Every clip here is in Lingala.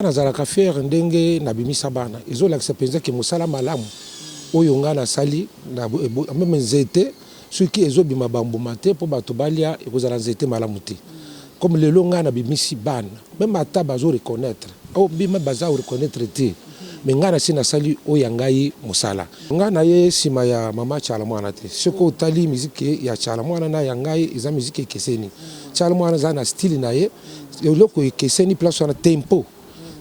Nazalaka fier ndenge nabimisa bana, ezolakisa penza ke mosala malamu oyo nga nasali na meme nzete soki ezobima ba mbuma te po batu balia ekozala nzete malamu te. Comme lelo nga nabimisi bana meme ata bazo reconnaitre ou bien baza reconnaitre te mais nga nasi nasali oyo ya ngai mosala. Nga naye sima ya mama Tshala Muana te, soki otali musique ya Tshala Muana na ya ngai eza musique ekeseni. Tshala Muana aza na style na ye. Eloko ekeseni place wana tempo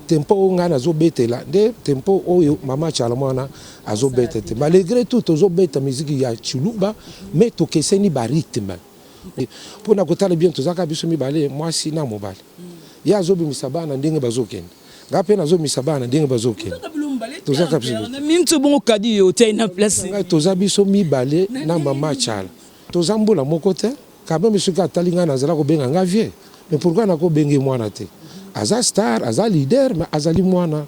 tempo oyo ngai nazobetela nde tempo oyo mama Tshala Muana azobeta te. Malgre tout tozobeta musique ya tshiluba mais tokeseni ba rythme. Pona kotala bien toza kaka biso mibale mwasi na mobali. Ye azobimisa bana ndenge bazokende ngai pe nazobimisa bana ndenge bazokende. Toza kaka biso mibale. Toza biso mibale na mama Tshala. Toza mbula moko te. Quand meme soki atali ngai nazala kobenga ngai vieux mais pourquoi nako benge mwana te aza star aza leader mais azali mwana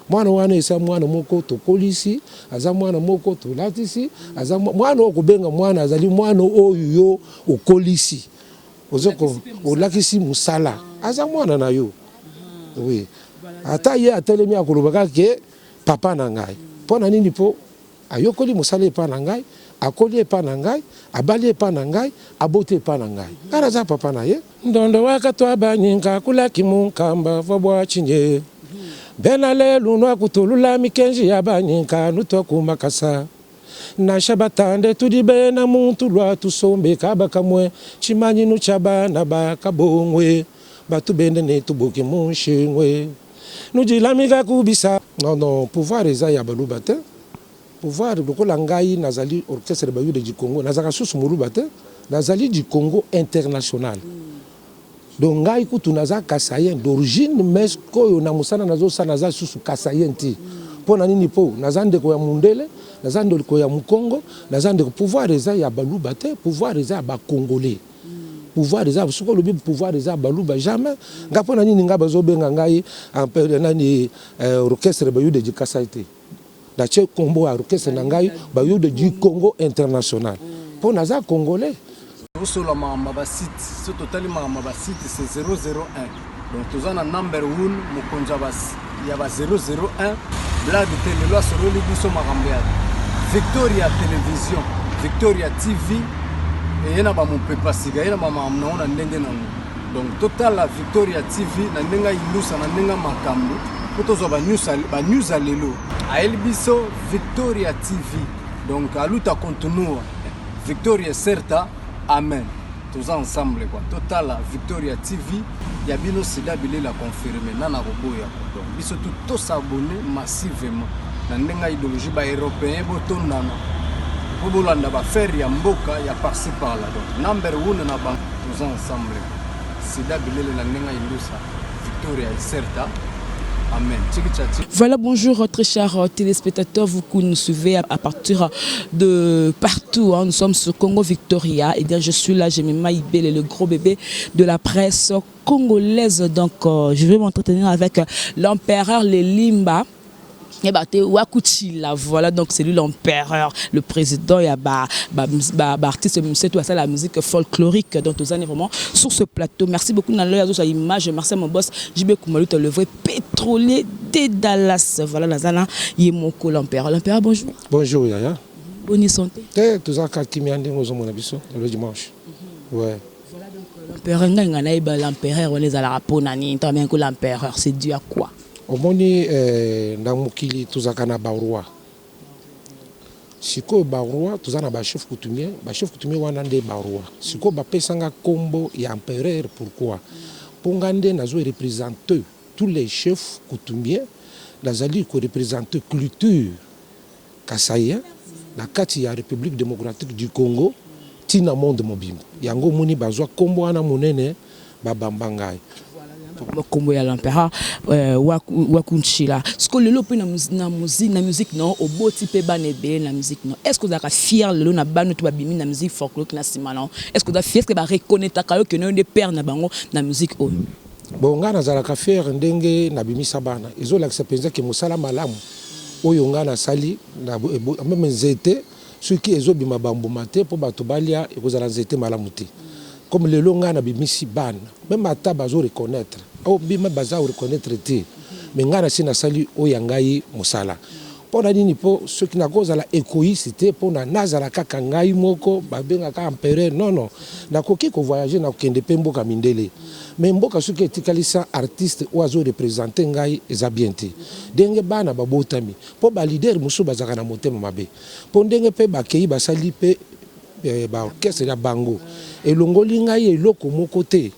mwana wana esa mwana moko tokolisi aza mwana moko tolatisi aza mwana oyo kobenga mwana azali mwana oyo yo okolisi ozo olakisi musala aza mwana na yo oui ata ye atelemi akoloba kaka ke papa na ngai mpo na nini mpo Ayokoli mosala epa na ngai, akoli epa na ngai, abali epa na ngai, aboti epa na ngai. Ngai naza papa na ye. Ndondo wa katwaba nyinka kulaki munkamba vwa bwa tshinye. Bena lelu nuakutulula mikenji ya banyinka nutua ku makasa. Nansha batande tudi bena muntu lua tusombe kaba kamue tshimanyinu tshia bana ba kabongwe batu bende ne tubuki mu nshingwe. Nudilamika ku bisa. Non non pouvoir eza ya baluba te pouvoir lokola ngai nazali orchestre bayuda du Congo nazalaka susu muluba te nazali du Congo international donc ngai kutu naza kasaien d'origine mais koyo na mosala nazosala naza susu kasaien te mpo na nini mpo naza ndeko ya mundele naza ndeko ya mukongo naza ndeko pouvoir eza ya baluba te pouvoir eza ya ba congolais. Pouvoir eza soki olobi pouvoir eza baluba jamais nga pona nini nga bazo benga ngai nani orchestre bayude du kasai te na tie kombo ya orchestre na ngai bayude du Congo international po naza congolais. Tozosola makambo ya ba site soki totali makambo ya ba site c'est 001 donc toza na number one mokonzi ya ba 001 blague te lelo asololi biso makambo ya Victoria Television Victoria TV eye na bamopepa sika eye na bamakambo nango na ndenge nango donc totala Victoria TV na ndenge ya indusa na ndenge ya makambo mpo tozwa banews ya lelo ayeli biso Victoria TV donc aluta continua Victoria certa amen toza ensemble quoi totala Victoria TV ya bino sida bilela confirme nana koboya donc biso tout to s'abonner massivement na ndenge ya idéologie ba européen botondana po bolanda ba faire ya mboka ya par-ci par-là donc number one na bango toza ensemble sida bilele na ndenge ya indusa Victoria Iserta amen tchiki Voilà, bonjour très chers téléspectateurs, vous qui nous suivez à partir de partout. Hein. Nous sommes sur Congo Victoria. Et bien, je suis là, j'ai mis Maïbel, le gros bébé de la presse congolaise. Donc, je vais m'entretenir avec l'empereur Lelimba. Eh bah, Wakuchila, voilà, donc c'est lui l'empereur, le président, il y a bah, bah, bah, bah, artiste, c'est tout ça, la musique folklorique, donc tous vraiment sur ce plateau. Merci beaucoup, dans l'œil, à image, merci à mon boss, JB Koumaluta, le vrai pétrolier de Dallas. Voilà, Nazana, Yemoko, l'empereur. L'empereur, bonjour. Bonjour, Yaya. Bonne santé. Te, tozalaka kimia ndenge ozomona biso le dimanche. Ouais. Voilà donc l'empereur ngai ngai nayeba l'empereur wana ezalaka mpo na nini ntango abengi ko l'empereur c'est dû à quoi? Omoni eh, na mokili tozalaka na ba roi sikoyo ba roi toza na ba chef coutumier ba chef coutumier wana nde ba roi sikoyo bapesa nga kombo ya empereur pourquoi mpo nga nde nazo represente tous les chefs coutumiers nazali ko represente culture Kasaïen na kati ya Republique democratique du Congo ti na monde mobimba. Yango omoni bazwa kombo wana munene ba bamba ngai. Kombo ya l'empereur Wakunshila. Sikoyo lelo pe na musique na yo oboti pe bana ebele na musique na yo. Est ce que ozalaka fier lelo na bana oyo tout babimi na musique folklorique na sima na yo? Est ce que oza fier? Est ce que ba reconnaitaka yo que yo nde père na bango na musique oyo? Bon ngai nazalaka fier ndenge nabimisa bana. Ezolakisa penza que mosala malamu oyo ngai nasali na meme nzete soki ezobima ba mbuma te po batu balia ekozala nzete malamu te comme lelo ngai nabimisi bana meme ata bazo reconnaitre ou bien baza reconnaitre te. Mais ngai nasi nasali oyo ya ngai mosala. Mpo na nini? Mpo soki nakozala égoïste te, mpona nazala kaka ngai moko babengaka empereur, non, non, nakoki kovoyage, nakokende mpe mboka mindele, mais mboka soki etikali sans artiste oyo azoreprésente ngai, eza bien te. Ndenge bana babotami, mpo baleader mosusu bazalaka na motema mabe, mpo ndenge mpe bakei basali mpe baorchestre ya bango, elongoli ngai eloko moko te,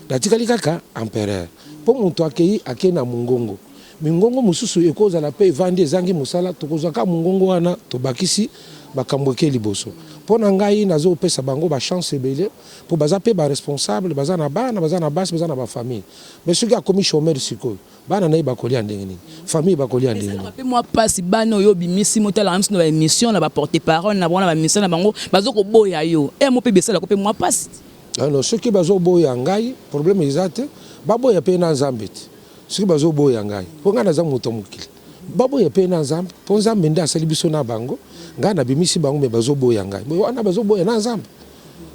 natikali kaka empereur. Mpo moto akei, akei na mongongo, mingongo mosusu ekozala mpe evandi, ezangi mosala, tokozwa kaka mongongo wana, tobakisi makambo eke liboso. Mpo na ngai, nazopesa bango bachance ebele, mpo baza mpe baresponsable, baza na bana, baza na basi, baza na bafamille. Mais soki akomi chômeur sikoyo, bana na ye bakolia ndenge nini? Famille bakolia ndenge nini? Mpe mwa mpasi, bana oyo obimisi, motalaka miso na baémission na baporte parole na bango, na bamission na bango, bazokoboya yo e mo mpe besalaka mpe mwa mpasi. Alors, soki bazoboya ngai, problème eza te. Baboya mpe na Nzambe te. Soki bazoboya ngai mpo ngai naza moto ya mokili, baboya mpe na Nzambe, mpo Nzambe nde asali biso na bango. Ngai nabimisi bango, mais bazoboya ngai wana, bazoboya na Nzambe,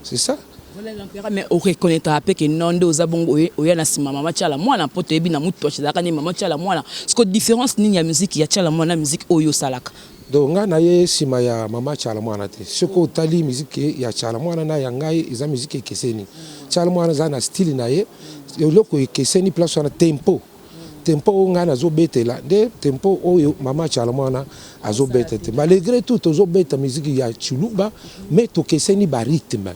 c'est ça. Voilà l'empereur, mais oreconnaîtra mpe ke non, nde oza bongo, oya na nsima mama Tiala Mwana, mpo toyebi na mutu ezalaka nde mama Tiala Mwana. Siko différence nini ya musique ya Tiala Mwana na musique oyo osalaka? Donc ngai na ye nsima ya mama Tiala Mwana te. Soki otali musique ya Tiala Mwana na ya ngai, eza musique ekeseni. Tiala Mwana eza na style na ye, eloko ekeseni place wana tempo. Tempo oyo ngai nazobetela nde tempo oyo mama Tiala Mwana azobeta te. Malgré tout tozobeta musique ya Chiluba, mais tokeseni barythme.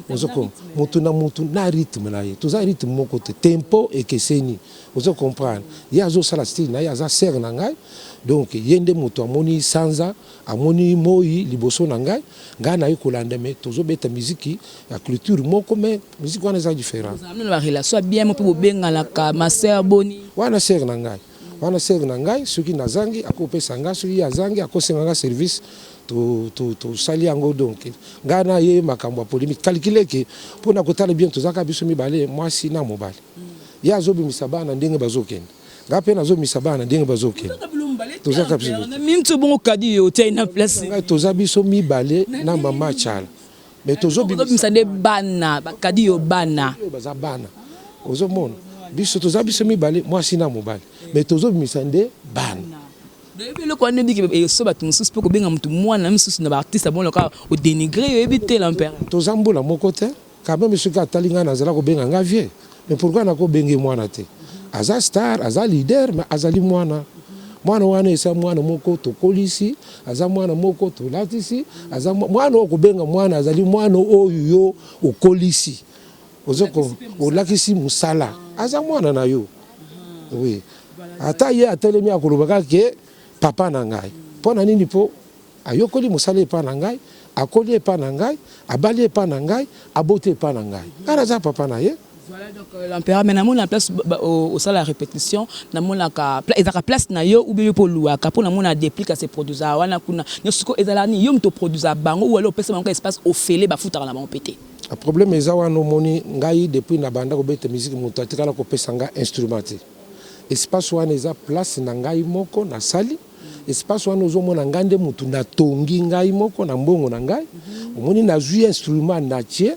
Ozoko motu na motu na rythme na ye, toza rythme moko te, tempo ekeseni, ozo comprendre? Ye azosala style na ye, aza sœur na ngai, donc ye nde moto amoni sanza, amoni moi liboso na ngai, ngai naye kolanda, mais tozobeta miziki ya culture moko, mais miziki wana eza différent. Ozala na barelation ya bien mo mpe bobenganaka ma sœur boni? Wana sœur na ngai, wana sœur na ngai. Soki nazangi, akopesa ngai, soki ye azangi, akosenga ngai service, tosali yango. Donc ngai na ye, makambo ya polémique, calcule ke mpona kotala bien, tozalaka biso mibale, mwasi na mobali. Ye azobimisa bana ndenge bazokende, ngai mpe nazobimisa bana ndenge bazokende, tozaka biso. Mintu bongo kadi yo otiai na place. Ngai toza biso mibale na mama Tshala, mais tozobimisa nde bana bakadi yo bana. Oyo baza bana, ozomona biso toza biso mibale, mwasi na mobali, mais tozobimisa nde bana. Oyebi eloko wana, ebiki eso bato mosusu mpe kobenga motu mwana mosusu na baartiste abona kaka odénigre, oyebi te l'empereur. Toza mbula moko te. Quand même soki atali ngai, nazala kobenga ngai vieux, mais pourquoi nakobenge mwana te? Aza star, aza leader, mais azali mwana. Mwana wana eza mwana moko tokolisi, aza mwana moko tolatisi, aza mwana oyo kobenga mwana, azali mwana oyo yo okolisi, olakisi mosala, aza mwana na yo. Oui, ata ye atelemi, akoloba kaka ke papa na ngai. Mpo na nini? Mpo ayokoli mosala epa na ngai, akoli epa na ngai, abali epa na ngai, aboti epa na ngai, ngai naza papa na ye. Voilà donc l'empereur, mais namona place osala répétition, namonaka ezalaka place na yo ou bien yo mpo oluwaka? Mpo namona déplique ase produisaka wana kuna nyonso. Sikoyo ezalaka nini? Yo moto oproduisaka bango ou alors opesa bango espace ofele, bafutaka na bango mpe te? Problème eza wana. Omoni ngai, depuis na banda kobeta musique, moto atikala kopesa ngai instrument te. Espace wana eza place na ngai moko nasali. Espace wana ozomona, ngai nde motu natongi ngai moko na mbongo na ngai. Omoni, nazwi instrument, natie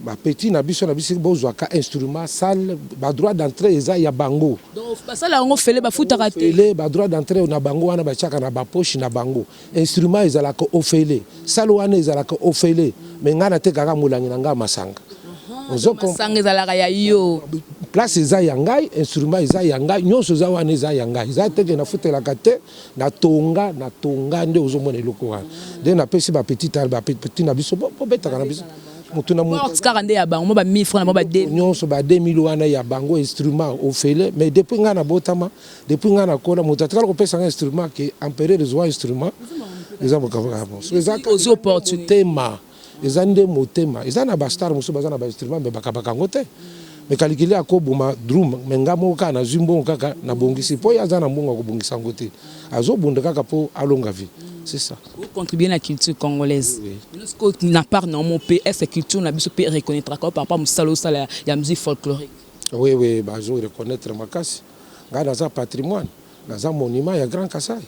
bapeti na biso na biso, bozwaka instrument. Salle, badroit d'entrée eza ya bango. Basala yango ofele, bafutaka te? Ofele. Badroit d'entrée na bango wana batiaka na bapoche na bango. Instrument ezalaka ofele, salle wana ezalaka ofele, mais ngai natekaka molangi na ngai masanga. Masanga ezalaka ya yo? Place eza ya ngai, instrument eza ya ngai, nyonso eza wana eza ya ngai. Eza teke nafutelaka te. Natonga, natonga nde ozomona eloko wana nde napesi bapetit, bapetit na biso, bobetaka na biso, motu na motu. Kaka nde ya bango mo ba 1000 francs na mo ba 2000. Nyonso ba 2000 wana ya bango, instrument ofele. Mais depuis ngai nabotama, depuis ngai nakola, moto atikala kopesa ngai instrument ke empereur ezwa instrument, eza makambo eza motema, eza nde motema. Eza na bastar mosusu baza na bainstrument, mais bakabaka yango te. Mais kalikili akoboma drum, mais nga moko kaka nazwi mbongo, kaka nabongisi, mpo ye aza na mbongo ya kobongisa yango te, azobunda kaka mpo alonga vie, c'est ça. Ocontribue na culture congolaise na part na mo mpe. Est ce culture na biso mpe reconnaîtraka par rapport mosala osala ya musique folklorique? Oui, bazo reconnaître makasi. Ngai naza patrimoine, naza monument ya Grand Kasai,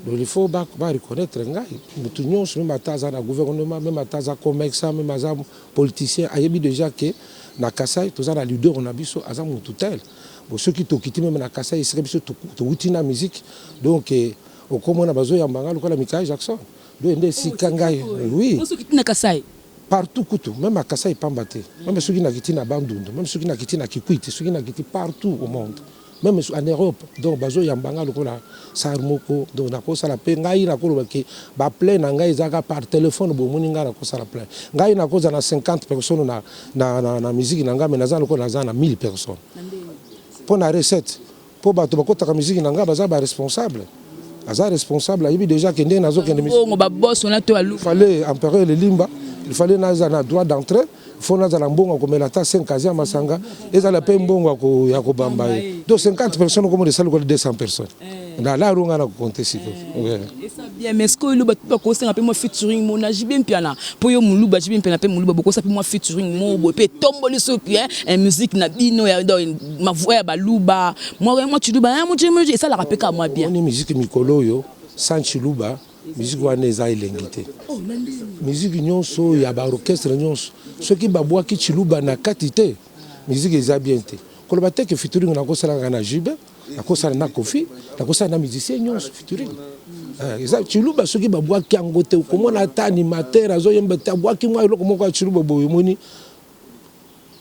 donc il faut ba reconnaître ngai. Motu nyonso, même ata aza na gouvernement, même ata aza commerçant, même aza politicien, ayebi déjà ke Na Kasai toza na leader na biso aza mutu tel. Bon soki tokiti meme na Kasai esika biso towuti na musique donc okomona bazoyamba nga lokola Michael Jackson. Donc nde esika ngai oui. Soki okiti na Kasai? Partout kutu meme à Kasai pamba te. Meme soki nakiti na Bandundu, meme soki nakiti na Kikwit, soki nakiti partout au monde. Meme en Europe donc bazo yamba nga lokola star moko donc nako sala pe ngai nako loba ke ba plein na ngai eza kaka par telephone bo moni ngai nako sala plein ngai nako zala na 50 personnes na na na, na musique na ngai mais naza lokola naza na 1000 personnes po na recette po bato bakotaka musique na ngai baza ba responsable aza responsable ayebi dejà ke ndenge nazo kende bongo ba boss wana to alu fallait empereur Lelimba il fallait naza na droit d'entrée Faut nazala mbongo ya komela ata 5 casier ya masanga, ezala pe mbongo ya kobamba ye. Donc 50 personnes okomona esali lokola 200 personnes. Na laro nga na ko compter sikoyo. Esa bien mais sikoyo loba tu bakosenga pe mwa featuring mo na JB Mpiana po yo muluba JB Mpiana pe muluba bokosa pe mwa featuring mo boye pe etomboli soki hein musique na bino ya donc ma voix ya baluba mwa mwa tshiluba hein muji muji esalaka pe kaka mwa bien. Omoni musique mikolo oyo sans tshiluba Musique wana eza elengi te. Musique nionso ya ba orchestre nionso soki ba bwaki tshiluba na kati te musique eza bien te. Koloba te que featuring nako sala kaka na JB, nako sala na Koffi, nako sala na musicien nionso featuring. Eza tshiluba soki ba bwaki yango te okomona ata animateur azo yemba te abwaki mwa eloko moko ya tshiluba boye omoni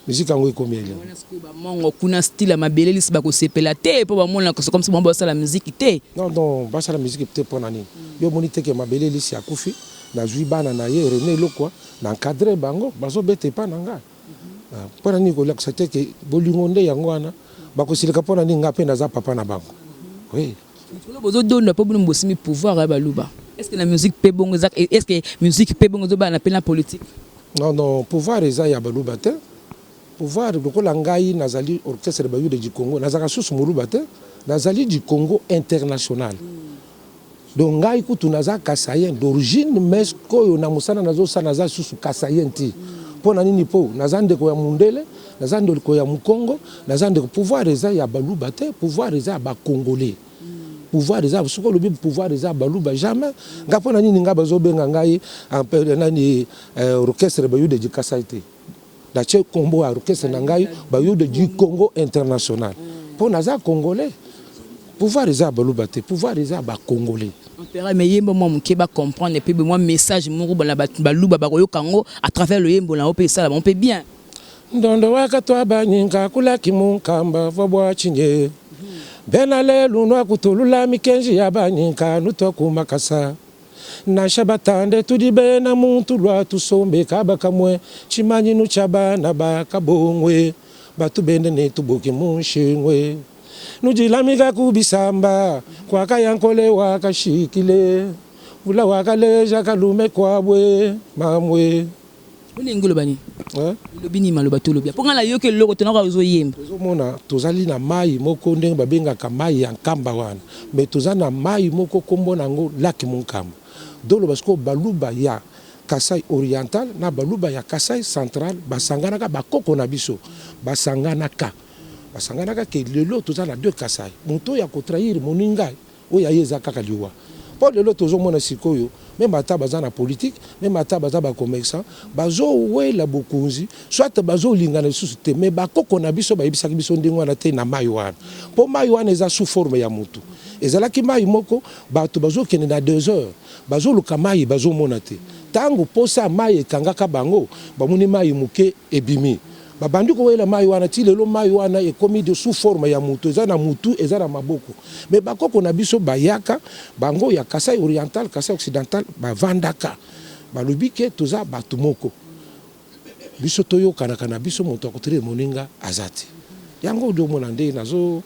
Musique yango ekomi elengi. Wana sikoyo ba mongo kuna style ya mabele lisi bako sepela te po ba mona c'est comme si bango bazo sala musique te. Non non ba sala musique te pona nini? Yo omoni te ke mabele lisi akufi nazui bana na ye Rene lokwa na encadre bango bazo beta epa na nga pona nini kolakisa te ke bolingo nde yango wana bakosilika pona nini nga pe naza papa na bango oui. Likolo bozo dondwa po bino bosimbi pouvoir ya baluba est ce que na musique pe bongo eza est ce que musique pe bongo ezo bana pe na politique? Non non pouvoir eza ya baluba te pouvoir lokola ngai nazali orchestre bayuda du Congo nazalaka susu muluba te nazali du Congo international donc ngai kutu naza kasaien d'origine mais koyo na mosala nazosala naza susu kasaien te mpo na nini mpo naza ndeko ya mundele naza ndeko ya mukongo naza ndeko pouvoir eza ya baluba te pouvoir eza ya ba congolais Pouvoir eza soki olobi pouvoir eza baluba jamais nga pona nini nga bazo benga ngai nani orchestre bayude du Kasai te na tie kombo ya orchestre na ngai bayude du Congo international po naza congolais pouvoir eza ya baluba te pouvoir eza ya ba congolais. Empereur mais yemba mwa muke ba comprendre pe mwa message moko na baluba bakoyoka yango à travers loyembo na yo pe esala bango pe bien. Ndondo wakatwa banyinka kulaki munkamba vwa bwa tshinye. Bena lelu nuakutulula mikenji ya banyinka nutua ku makasa. Nansha batande tudi bena muntu lua tusombe kaba kamue tshimanyinu tshia bana ba kabongwe batu bende ne tubuki mu nshingwe. Nudilamika ku bisamba kuakaya nkole wakashikile mvula wakaleja kalume kuabue mamue. Olingi oloba nini? Olobi nini maloba to olobi? Po nga nayoki eloko te nayoka ozo yemba. Ozo mona tozali na mayi moko ndenge ba bengaka mayi ya nkamba wana mais toza na mayi moko kombo na yango lac munkamba doloba sikoyo baluba ya kasai oriental na baluba ya kasai central basanganaka ba koko na biso basanganaka basanganaka ke lelo toza na deux kasai moto oyo ako trahir moninga Oyo ya ye eza kaka liwa. Po lelo tozo mona sikoyo meme ata baza na politique, meme ata baza ba commerçants, bazo wela bokonzi, soit bazo lingana lisusu te mais ba koko na biso bayebisaki biso ndenge wana te na mayi wana. Po mayi wana eza sous forme ya mutu. Ezalaki mayi moko batu bazo kende na desert, bazo luka mayi bazo mona te. Tango posa ya mayi ekangaka bango, bamoni mayi muke ebimi. Ba bandi kowela mayi wana ti lelo mayi wana ekomi de sous forme ya mutu eza na mutu eza na maboko mais ba koko na biso bayaka bango ya kasai oriental kasai occidental ba vandaka balobi ke toza batu moko biso toyokanaka na biso mutu ako trahir moninga aza te yango ozo mona nde nazo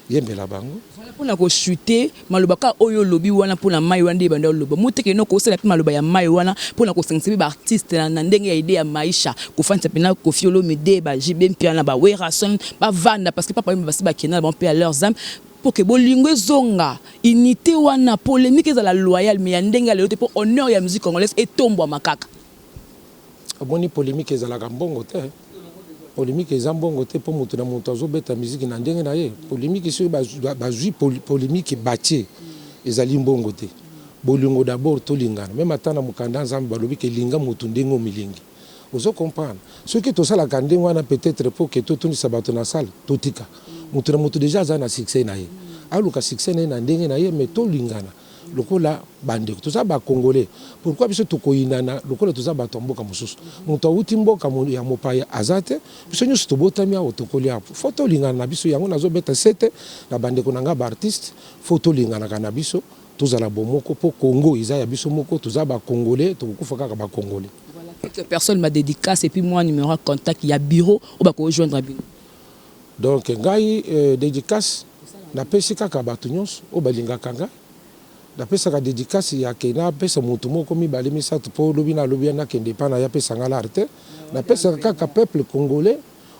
yembela bango. Voilà pona ko chute maloba kaka oyo olobi wana pona mayi wana nde ebanda oloba moteke no kosala pe maloba ya mayi wana pona kosangisa pe ba artiste na ndenge ya idee ya maisha kofandisa pena koffi olomide ba JB mpiana ba werrason bavanda parce que papa wemba basi bakenda na bango pe ya leurs ames pour que bolingo ezonga unite wana polemique ezala loyale mais ya ndenge ya lelo te po honneur ya musique congolaise etombwama kaka. Omoni polemique ezalaka mbongo te polemique eza mbongo te po mutu na mutu azo beta musique na ndenge na ye polemique soki bazui polemique batie ezali mbongo te bolingo d'abord tolingana meme ata na mukanda nzambe balobi ke linga mutu ndenge omilingi. Ozo comprendre? Soki tosalaka ndenge wana, peut-être mpo ke totondisa bato na salle, totika moto na moto déjà aza na succès na ye, aluka succès na ye na ndenge na ye. Mais tolingana lokola bandeko, toza Bacongolais. Pourquoi biso tokoyinana lokola toza bato ya mboka mosusu? Moto awuti mboka ya mopaya aza te. Biso nyonso tobotami awa, tokoli awa, faut tolingana na biso. Yango nazobeta sete na bandeko na nga baartiste, faut tolinganaka na biso, tozala bomoko, mpo Congo eza ya biso moko. Toza Bacongolais, tokokufa kaka Bacongolais. Quelques personnes ma dédicace et puis moi, numéro de contact ya bureau oyo bakojoindre bino. Donc ngai, dédicace napesi kaka bato nyonso oyo balingaka ngai. Napesaka dédicace ya ke napesa motu moko, mibale, misato, mpo lobi nalobi nakende epai na ye apesa nga lare te. Napesaka kaka peuple congolais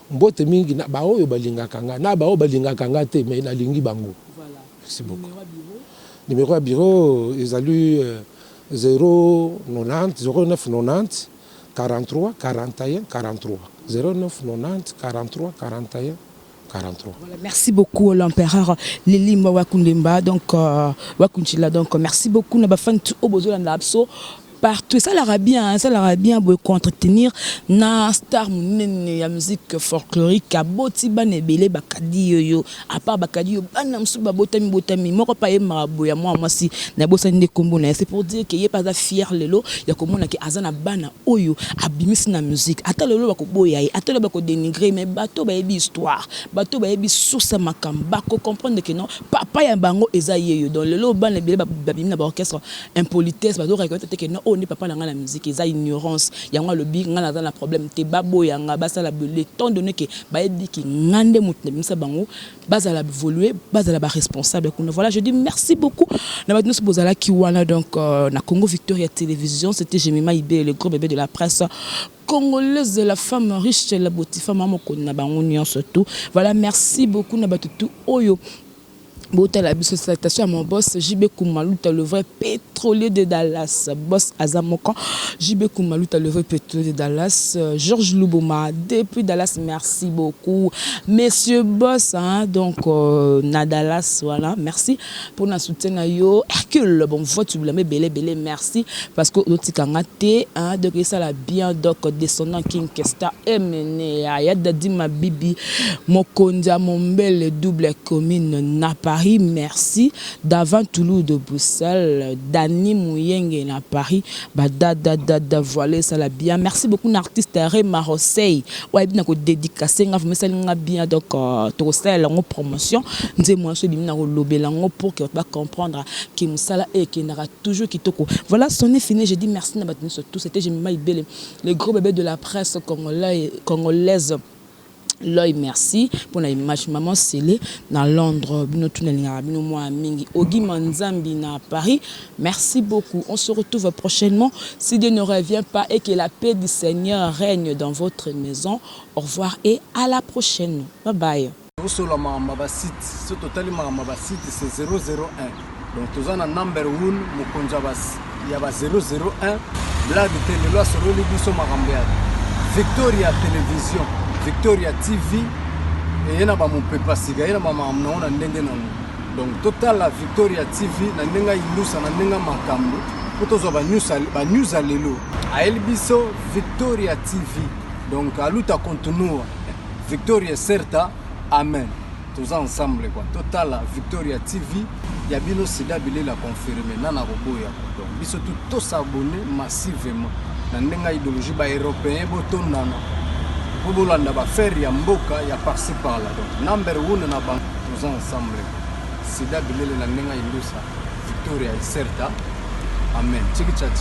mbote mingi, na baoyo balingaka nga, na baoyo balingaka nga te, mais nalingi bango. Merci beaucoup. Numéro ya bureau ezali 090 09 90 43 41 43, 09 90 43 41 43. Voilà, merci beaucoup l'empereur Lilimba Wakulemba, donc Wakunchila. Donc merci beaucoup na bafan tout oyo bozolanda biso partout. Esalaka bien, esalaka bien boye koentretenir na star monene ya musique folklorique. Aboti bana ebele, bakadi oyo, à part bakadi oyo, bana mosusu babotami botami. Moko mpe ayembaka boye ya mwana mwasi, nabosani nde nkombo na ye. C'est pour dire ke ye mpe aza fier lelo ya komona ke aza na bana oyo abimisi na musique. Ata lelo bakoboya ye, ata lelo bakodénigre, mais bato bayebi histoire, bato bayebi source ya makambo, bakocomprendre ke non, papa ya bango eza ye yo. Donc lelo bana ebele babimi na baorchestre, impolitesse, bazoreconnaître te ke non, oyo nde papa na ngai na musique. Eza ignorance. Yango alobi: ngai naza na problème te, baboyanga, basala bele, étant donné ke bayebi ke ngai nde moto nabimisa bango, bazala évoluer, bazala baresponsable kuna. Voilà, je dis merci beaucoup na bato nyonso bozalaki wana. Donc na Congo Victoria Télévision, c'était Jemima Ibe, le gros bébé de la presse congolaise, de la femme riche, la beauté femme mokonzi na bango nyonso tout. Voilà, merci beaucoup na bato tout oyo botala biso. Salutation à mon boss JB Kumaluta, le vrai pétrolier de Dallas. Boss Azamoko JB Kumaluta, le vrai pétrolier de Dallas. Georges Luboma depuis Dallas, merci beaucoup monsieur boss, hein. Donc na Dallas, voilà, merci pour na soutien na yo. Hercule, bon voix, tu blâmes belé belé, merci parce que otikanga te, hein. Donc ça la bien. Donc descendant King Kester Emene ya Dadi Mabibi Mokonzi Mombele, double commune na Paris, merci d'avant Toulouse de Bruxelles, Dani Mouyenge na Paris, badada dada. Voilà, ça la bien. Merci beaucoup na artiste Rema Rosey oyo ayebi na kodédicace nga, vraiment esali nga bien. Donc tokosalela yango promotion, nzembo nyonso ebimi na kolobela yango pour que bato bacomprendre ke mosala ekendaka toujours kitoko. Voilà, c'en est fini. Je dis merci na bato nyonso tout. C'était Jemima Ibele, le gros bébé de la presse congolaise. L'oeil, merci pour la image, maman Sélé na Londres, bino tout nalingaka bino mwa mingi. Ogi Manzambi na Paris, merci beaucoup. On se retrouve prochainement si Dieu ne revient pas, et que la paix du Seigneur règne dans votre maison. Au revoir et à la prochaine, bye bye. Osola makambo ya basite. So totali makambo ya basite, c'est 001. Donc toza na number 1, mokonzi ya ba 001. Blague te, lelo asololi biso makambo ya Victoria Télévision, Victoria TV. Eye na bamopepa sika, ye na bamakambo nango na ndenge nango. Donc totala Victoria TV na ndenge ayindusa, na ndenge makambo, mpo tozwa banews ya lelo. Ayeli biso Victoria TV. Donc a luta continua, victoria certa, amen. Toza ensemble quoi. Totala Victoria TV ya bino. Sida bilela confirme nana koboya. Donc biso tu tos'abonner massivement na ndenge ya idéologie. Baeuropéen botondana mpo bolanda baaffaire ya mboka ya par-ci par-là. Donc number one na bango, toza ensemble. Sida bilele na ndenge ya indusa, victoria certa, amen. Chiki cha.